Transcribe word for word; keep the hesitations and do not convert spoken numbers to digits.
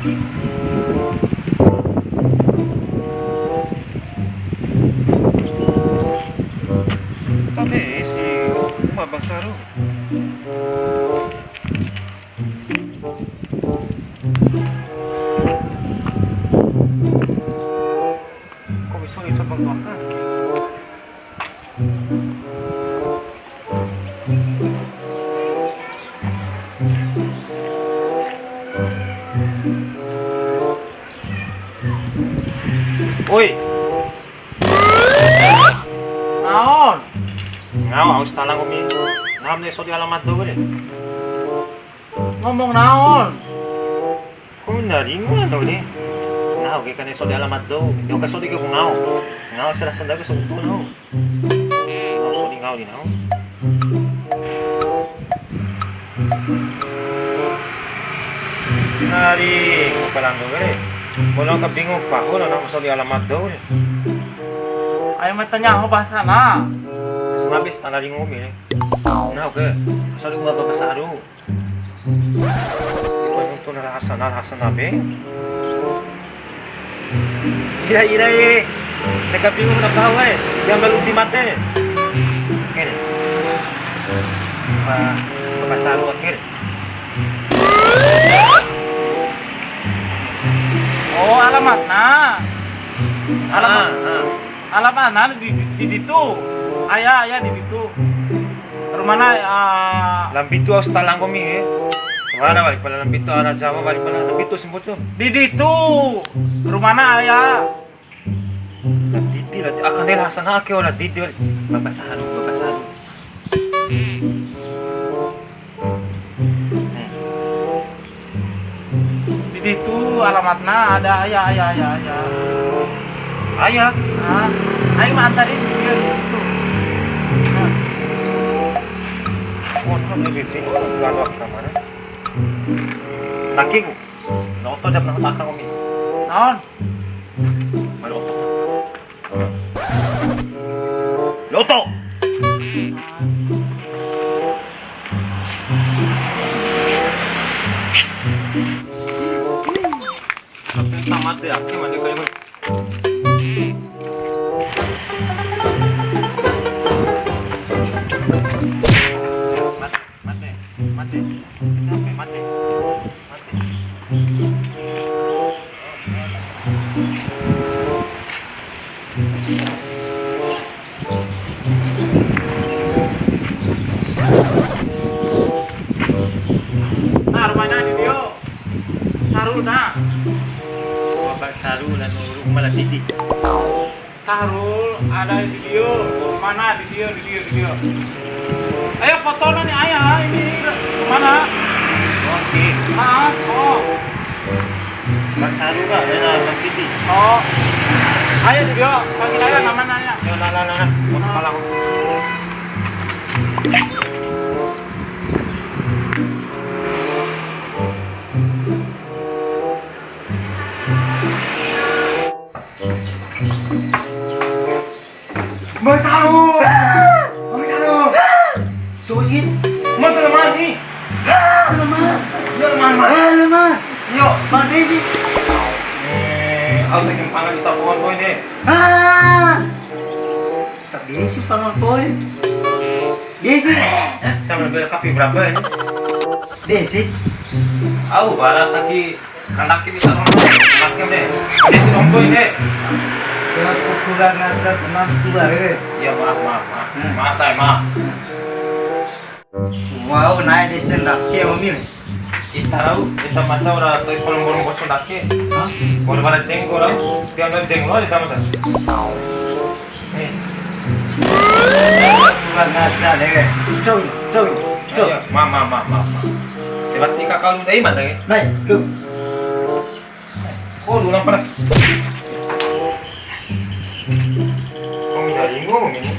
Tabe si uma basaru. Kok bisa ini sabang makan? Oi. Naon? Ngau, au stala ngomi. Ngam ne sodi alamat dou re. Ngomong naon? Ku na ringu ando ni. Ngau ke kane sodi alamat dou. Nyoka sodi ke ku ngau. Ngau serah senda ke sodi ku ngau. Ngau sodi ngau ni ngau. Nari ku palanggo ke. Bono ka bingung pa, oh, na sodi alamat dou ni. Ayo ma tanya ho bahasa na. Semabis ana ringu mi. Ngau ke. Sodi ku bahasa aru. Iko nuntu na rasa, na rasa na be. Ira, ira, e. Neka bingung na pahu, e. Yang belum dimate. Oke deh. Pa, pa saru, oke deh. Oh, alamatna. Alamat. Ah, ah. Alamatna di, di, di ditu. Aya, aya di ditu. Rumahna, ah, Lampitu au stala nggomi, e. Wala wali pala Lampitu, ara Jawa wali pala Lampitu si Mbojo. Di ditu. Rumahna aya. La Didi, la Didi. Akande la sana ake ora Didi wali. Bapak Saharu, Bapak Saharu. Di ditu alamatna ada, aya, aya, aya, aya. Aya? Ah, ayo ma antarin dia di situ. Nah. Waduh, ini bete, kalau kamar. Lakiku. Noto jam enam mata kami. Naon? Malu oto. Loto. Tamat ya, gimana kayak mate, mate, mate, mate, mate. Nah, rumahna di Dio. Sarul, nah. Wah, Bang Sarul, anu, rumah lah titik. Sahrul, ada di Dio. Mana di Dio, di Dio, di Dio. Ayo foto nih, ayah, ini kemana? Oke. Ah, oh. Mas Sahrul, Kak, ada Bang Piti. Oh. Ayo di Dio, panggil aja namanya ya. Ya, nah, nah, nah, nah. Mau kepala aku. Bang Saru. Bang Saru. Sopo si? Mas, leman ni. Leman. Yo, leman, leman. Leman. Yo. Bang Desi. Eh, au tekan pangan juta pohon kau ini. Ah. Tak Desi pangan kau ini. Desi. Eh, sama bela kopi berapa ini? Desi. Au, bara kaki Kandake bisa nonton, kandake deh. Ada si nonton deh. Ya, kurang ajar menantu lah, eh. Ya, maaf, maaf, maaf. Hmm. Maaf, saya, maaf. Wow, naik di sendake, Om, ya. Kita tahu, kita mata ora to'i polong-polong kosong dake. Hah? Ora bara jenggo, ora. Dia ada jenggo, kita mata. Kurang ajar deh. Cok, cok, cok. Iya, ma, ma, ma, ma, ma. Lewat ni kakak lu dai mana, eh? Nai, lu. Oh, lu nampak. Kau minta ringo ini.